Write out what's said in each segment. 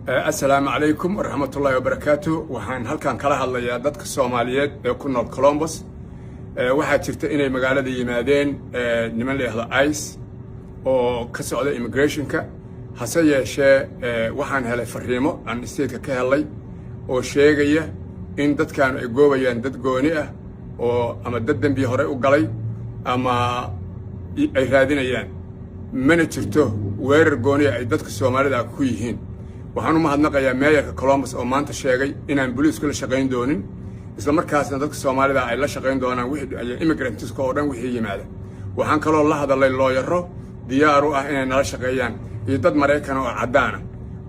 Assalaamu calaykum waraxmatullaahi wabarakaatu. Waxaan halkan kala hadlayaa dadka Soomaaliyeed ee ku nool Columbus. Waxaa jirta inay magaalada yimaadeen niman la yidhaahdo ICE oo ka socda immigrationka. Hase yeeshee, waxaan helay fariimo aan stateka ka helay oo sheegaya in dadkaanu ay goobayaan dad gooni ah oo ama dad dembi horey u galay ama ay raadinayaan. Mana jirto weerar gooniya ay dadka Soomaalida ku yihiin. Waxaan u mahadnaqayaa mayorka Columbus oo maanta sheegay inaan booliisku la shaqayn doonin, isla markaasna dadka Soomaalida ay la shaqayn doonaan immigrantska oo dhan wixii yimaada. Waxaan kaloo la hadalay lawyero diyaar u ah inay nala shaqeeyaan iyo dad Maraykan oo caddaana.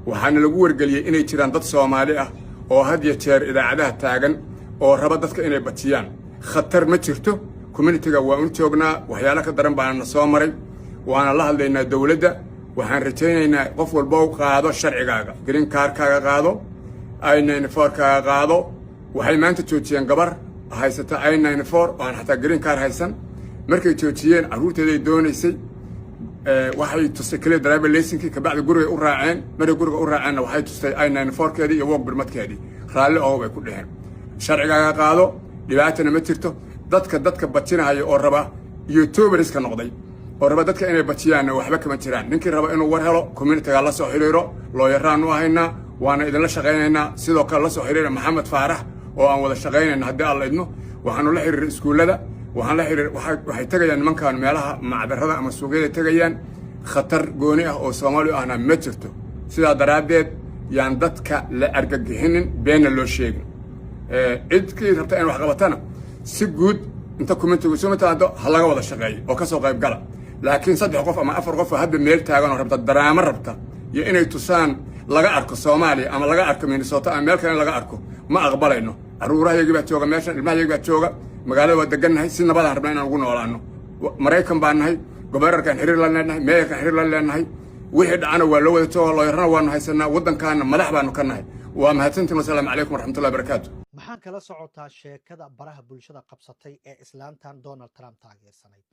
Waxaana lagu wargeliyey inay jiraan dad Soomaali ah oo had iyo jeer idaacadaha taagan oo raba dadka inay batiyaan. Khatar ma jirto. Communityga waa un joognaa, waxyaalo ka daran baana na soo maray, waana la hadlaynaa dowladda. Waxaan rajaynaynaa qof walba u qaado sharcigaaga, green cardkaaga qaado, I-94kaaga qaado. Waxay maanta joojiyeen gabar haysata I-94 oo aan xataa green card haysan. Markay joojiyeen, carruurteeday doonaysay, waxay tustay keliya driver licensekii. Kabacdi gurigay u raaceen. Markay guriga u raaceenna, waxay tustay I-94keedii iyo work permitkeedii. Raalli oo bay ku dheheen. Sharcigaaga qaado, dhibaatana ma jirto. Dadka bajinahaya oo raba youtuberska noqday oo raba dadka inay bajiyaanna, waxba kama jiraan. Ninkii raba inuu war helo, communityga la soo xiriiro. Lawyeraan u ahaynaa, waana idinla shaqaynaynaa. Sidoo kale la soo xiriira Maxamed Faarax oo aan wada shaqaynayna haddii Alla idmo. Waxaanu la xiriiray iskuullada, waxaan la xiriir. Waxay tegayaan nimankan meelaha macdarada ama suuqyada tegayaan. Khatar gooni ah oo Soomaali ahna ma jirto. Sidaa daraaddeed yaan dadka la argagixinin, beenna loo sheegin. Cidkii rabta in wax qabatana, si guud inta communitygu isu mataado ha laga wada shaqeeyo oo kasoo qayb gala. Laakiin saddex qof ama afar qof oo hadda meel taagan oo rabta daraamo rabta iyo inay tusaan laga arko Soomaaliya ama laga arko Minnesota ama meel kale in laga arko, ma aqbalayno. Carruurahayagii baa jooga meeshan, ilmahayagii baa jooga, magaalada waa degannahay, si nabadaan rabnaa inaan ugu noolaano. Maraykan baan nahay, governorkaan xiriir la leenahay, mayorkaan xiriir la leenahay. Wixii dhacana waa loo wada jooga, lawyerana waanu haysanaa, waddankaana madax baanu ka nahay. Waa mahadsantiin. Wasalaamu calaykum waraxmatullahi barakaatu. Maxaa kala socotaa sheekada baraha bulshada qabsatay ee islaantan Donald Trump taageersanayd?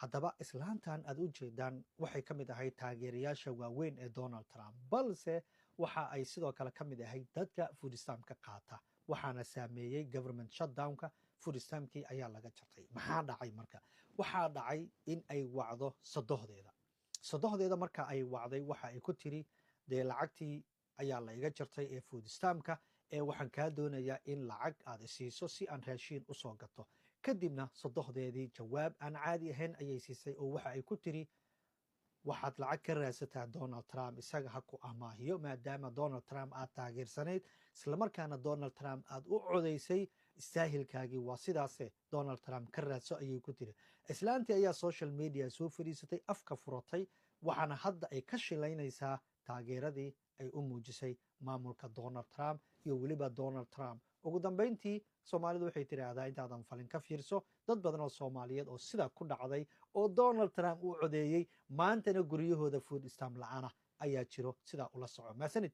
Haddaba, islaantan aad u jeedaan waxay ka mid ahayd taageerayaasha waaweyn ee Donald Trump, balse waxa ay sidoo kale ka mid ahayd dadka food stampka qaata. Waxaana saameeyey government shutdownka, food stampkii ayaa laga jartay. Maxaa dhacay marka? Waxaa dhacay in ay wacdo sodohdeeda. Sodohdeeda marka ay wacday, waxa ay ku tiri: "Dee lacagtii ayaa la iga jartay ee food stampka ee waxaan kaa doonayaa in lacag aad isiiso si aan raashiin usoo gato." Kadibna sodohdeedii jawaab aan caadi ahayn ayay siisay oo waxa ay ku tiri: "Waxaad lacag ka raadsataa Donald Trump, isaga ha ku amaahiyo, maadaama Donald Trump aad taageersanayd, islamarkaana Donald Trump aad u codaysay. Istaahilkaagii waa sidaase, Donald Trump ka raadso," ayay ku tiri. Islaantii ayaa social media soo fadhiisatay, afka furatay, waxaana hadda ay ka shilaynaysaa taageeradii ay u muujisay maamulka Donald Trump iyo weliba Donald Trump. Ugu dambayntii, Soomaalidu waxay tidhaahdaa: "Intaadan falin ka fiirso." Dad badan oo Soomaaliyeed oo sidaa ku dhacday oo Donald Trump uu codeeyey, maantana guryahooda food stamp la-aana ayaa jiro. Sidaa ula soco. Maasanid.